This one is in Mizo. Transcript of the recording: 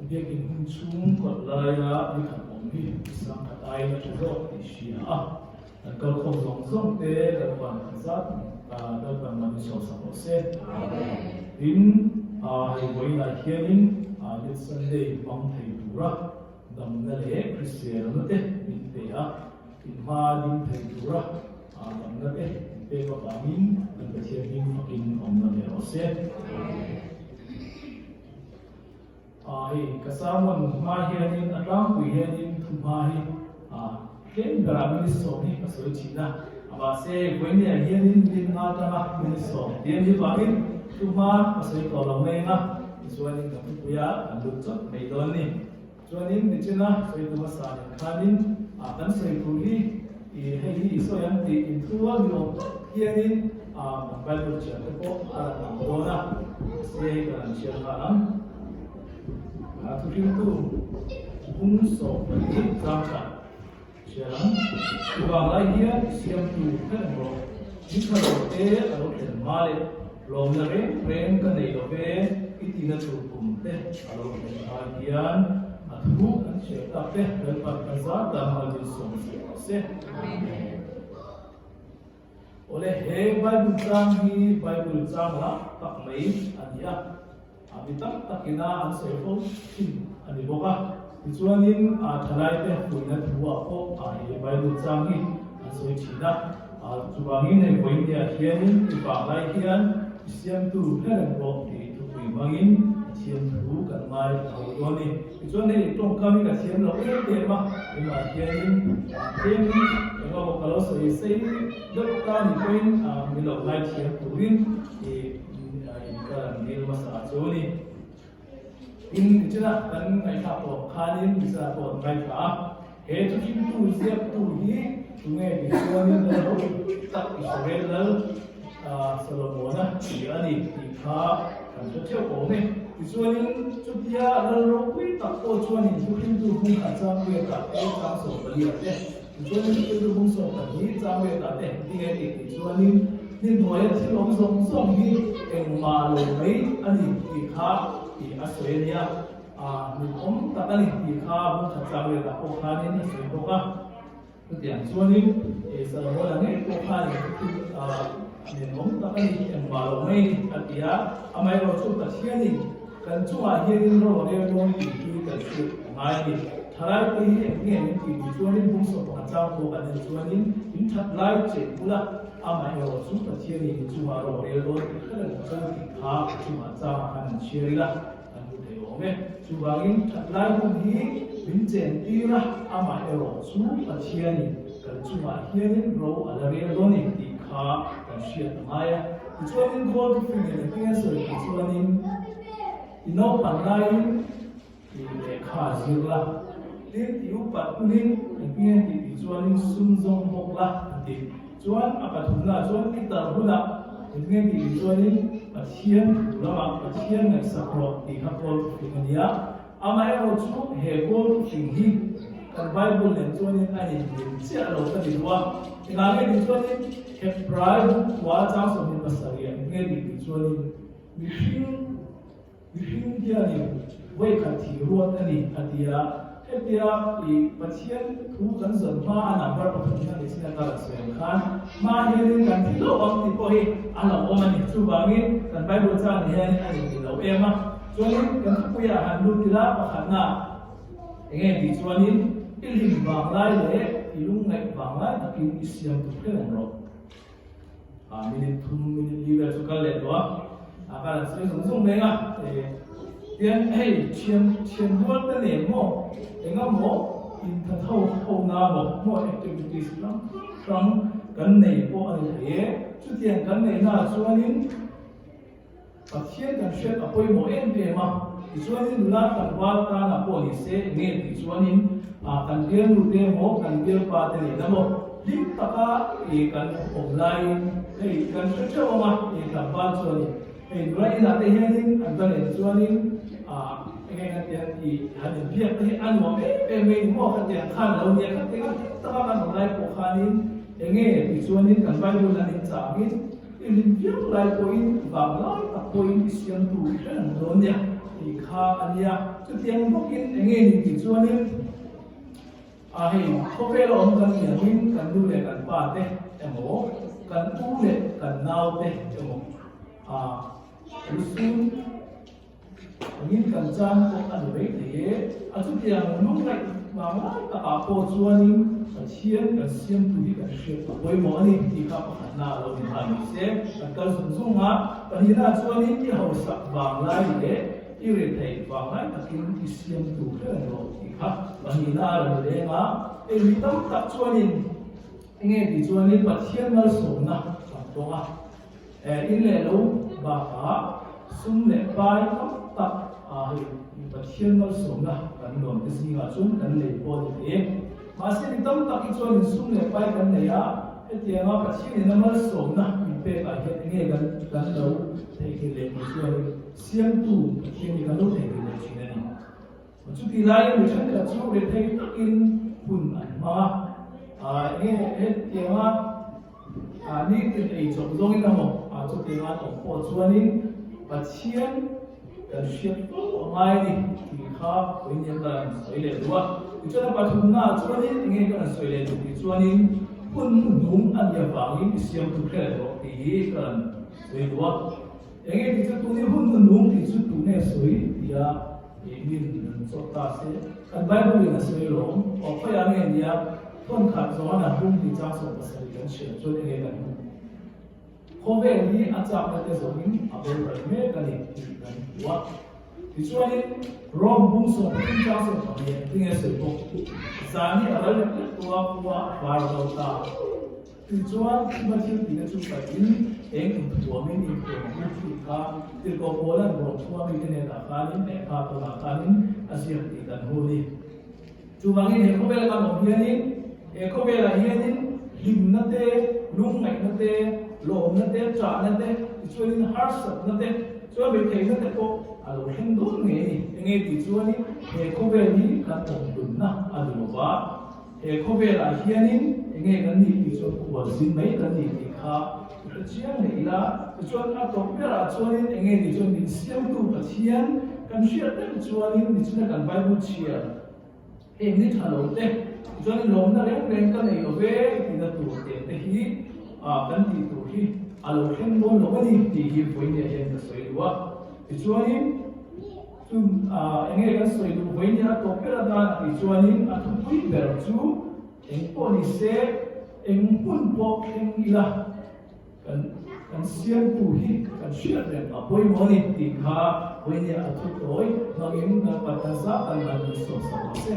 Biakin hun chhung kawt laia ni khat awm hi sangkhat aiin a tha zawk tih hria a, kan kalkhawm zawng zawng te kan van khat zat Lalpan man i sawmsak rawh se. Tin, hei vawiinah hianin Youth Sunday hmang thei tura damna leh hriselna te min pe a, inhma ding thei tura damna te min pek avangin kan Pathian hming fakin awmna ve rawh se. Hei ka sermon hma hianin a tlangpui hianin thu hma hi tlem berah minute sawm hi ka sawi thin a, mahse vawinia hianin minute nga atanga minute sawm tih a nih vangin thu hma ka sawi tawh lo mai ang a, tichuanin ka thupuia kan lut chawt mai dawn a ni. Chuanin nichina sawi tu hmasa nen khanin kan sawi tur hi hei hi i sawi ang tih inthurual ni awm tak hianin kan Bible chhiar te pawh a rawn lang dawn a, mahse hei ka rawn chhiar nghal ang. Thuhriltu bung 12 chang khat chhiar ang. Chuvang lai hian i siamtu hre reng rawh, ni tha lo te a lo thlen hma leh lawmna reng reng ka nei lo ve i tina tur kum te a lo thlen hma hian a thu kan chhiar tak te Lalpan kan zat dan malmin sawm zel rawh se. Awle, he Bible chang hi Bible chang lah tak mai a ni a, a mi tam takina an sawi fo thin a ni bawk a. Tichuanin thalaite fuihna thu-ah pawh he Bible chang hi an sawi thin a. Chuvangin hei vawinia hianin i vanglai hian i siamtu hre reng rawh tih thupui hmangin Pathian thu kan ngai a ho dawn a ni. Tichuan hei tawngkam hi ka thiam lo em em a, tunah hianin tlem engemaw ka lo sawi sei deuh ta ni pawhin min lo ngai thiam turin i ka rawn dil hmasa chu a ni. Tin, nichina kan ngaihthlak tawh khanin nichina pawh an ngaithla a, he thuhrimtu ziaktu hi tunge tih chuanin lal tak Israel lal Solomona tih a ni tih kha kan hre theuh awm e. Tichuanin chutia lal ropui tak pawh chuanin thuhrimtu hmung khat chang riatah te chang 14 te, tichuanin thuhrimtu hmung 12 chang riatah te engtin nge tih tih chuanin hnim hnuaia thil awm zawng zawng hi engmah lo mai a ni tih kha tih a sawi a nia. Min awm tak a ni tih kha hmung khat chang riatah pawh khanin a sawi bawk a. Chutiang chuanin Solomon-a ngei pawh khanin thil ninawm tak a ni, engmah lo mai ni a ti a. Amaherawhchu Pathianin kan chungah hianin ro a rel dawn tih hi kan hriat a ngai a ni. Thalaite hi eng nge min tih tih chuanin bung 11 chang pawh kan en chuanin in that lai cheh bula amaherawhchu Pathianin in chungah ro a rel dawn tih hre reng chu tih kha a chungah changah khan an chhiar ila. Kan hmu thei awm e. Chuvangin thatlai hun hi min chentir a, amah erawh chu Pathianin kan chungah hianin ro a la rel dawn em tih kha kan hriat a ngai a. Tichuanin Gold Thufing leh Pathian sawi tih chuanin i naupan laiin i lehkha zir la, tin i upat hunin engtin tih tih chuanin sum zawng bawk la an ti. Chuan a pathumnaah chuan i tar hunah engtin nge tih tih chuanin Pathian thu lamah Pathian ngaihsak rawh tih kha kawl thufing a nia. Amaherawhchu he kawl thufing hi kan Bible nen chuanin a inmil chiah lo ka ti duh a. Engah nge tih chuanin Hebrai bukua chang 27 engtin nge tih tih chuanin mihring Mihring hianin vawikhat thih ruat a ni a ti a, hetia i Pathian thu kan zawn hma a number pathum na ni chin a ka rawn sawi ang khan hma hianin kan thi lo ang tih pawh hi a lo awm a ni. Chuvangin kan Bible chang ni hianin a inti lo em a, chuanin kan thupuiah han lut ila pakhatna enge tih chuanin i hlim vang lai leh i lungngaih vang lai takin i siam tur hre reng rawh. Minute thum minute li vel chu kal leh tawh a, a kal an sawi zung zung mai a, tian hei thian thian rual te nen maw enga maw intha tho ho na maw maw activities hrang hrang kan nei pawh a ni thei e, chutiang kan neih naah chuanin Pathian kan hriat a pawimawh em em a, tichuanin nula tlangval tana pawh ni se enge tih chuanin kan bialnu te emaw kan bialpa te nen emaw hlim taka kan awm laiin hei kan hre theuh ang a, tlangval chuanin hei nula inah te hianin an va nen chuanin enge kan ti ang tih han inbiak te hi a nuam em em mai ni maw khatiang khan a lo nia khatiang a hlim taka kan awm lai pawh khanin enge tih chuanin kan Bible an inchangin I hlim viau lai pawhin vang lai tak pawhin i siamtu i hre reng dawn nia. tih kha a nia. Chutiang bawkin eng nge ni tih chuanin a hei khawvel a awm kan nih angin kan nu leh kan pa te emaw kan u leh kan nau te emaw a lusun Angin kan chan pawh a ni mai thei e. A chutiang lungngaih vang lai takah pawh chuanin Pathian kan siamtu hi kan hriat a pawimawh a ni tih kha pakhatna a lo ni nghal ni se. Kan kal zung zung a, pahnihna chuanin i hausak vang lai leh i retheih vang lai takin i siamtu hreng rawh tih kha pahnihna a rawn ni leng a. Hei mi tam tak chuanin enge tih chuanin Pathian malsawmna kan tawng a. In leh lo bakah sum leh pai tam tak hei Pathian malsawmna kan nuam te zingah chuan kan nei pawh a ni thei e. Mahse mi tam tak hi chuan in sum leh pai kan nei a, hetianga Pathian ina malsawmna min pekah hian enge kan kan lo theihnghilh leh tih chuan Siamtu Pathian hi kan lo theihnghilh leh thin a ni. Chutih laiin mi thenkhat chu rethei takin hun an hmang a, enge hetianga nitin ei chawp zawngin emaw chutianga an awm pawh chuanin Pathian kan hriat fo a ngai a ni tih kha vawiin ka rawn sawi leh duh a. Tichuan a pathumnaah chuanin enge ka rawn sawi leh duh tih chuanin hun hnung a nih avangin i siamtu hre rawh tih hi ka rawn sawi duh a. Enge tih chu tuni hun hnung tih chu tunge sawi tia Ih min an chawp ta se, kan Bible in a sawi lawm, aw khawiah nge nia, thawn khat zawng an bum tih chang 70 kan hriat chuan enge kan hmu? Khawvel hi a chakna te zawngin a boral mek a ni tih kan hmu a. Tichuanin Rome bung 13 chang 15 tinge sawi bawk? Zan hi a ral lek lek tawh a, khua a var zo ta. Tichuan, Thima thil tihna chu pahin eng inthuamin inthuam a hmu tih kha Tirhkoh Paula'n Rom khua mite hnenah khanin lehkha tawnah khanin a ziak tih kan hmu a ni. Chuvangin he khawvela kan awm hianin, he khawvelah hianin hlimna te, lungngaihna te, lawmna te, ṭahna te, tichuanin harsatna te, chuan retheihna te pawh a lo thleng dawn ngei a ni. Enge tih chuanin he khawvel hi kan awm hlunna a ni lo va. He khawvelah hianin enge kan nih tih chuan khual zin mai kan nih tih kha i hre chiang leh ila, tichuan a tawp berah chuanin enge tih chuan min siamtu Pathian kan hriat reng chuanin nichina kan Bible chhiar heng ni tha lo te tichuanin lawmna reng reng ka nei lo ve tihna tur te te hi kan tih tur hi a lo thleng dawn lo a ni tih hi vawinia hian ka sawi duh a, tichuanin. Chu enge kan sawi duh vawi nia a tawp ber atan a tih chuanin a thupui ber chu eng pawh ni se eng hmun pawh thleng ila kan kan siamtu hi kan hriat reng a pawimawh a ni tih kha vawi nia a thu tawi hmangin kan pathan zat an han min sawm sak ang che.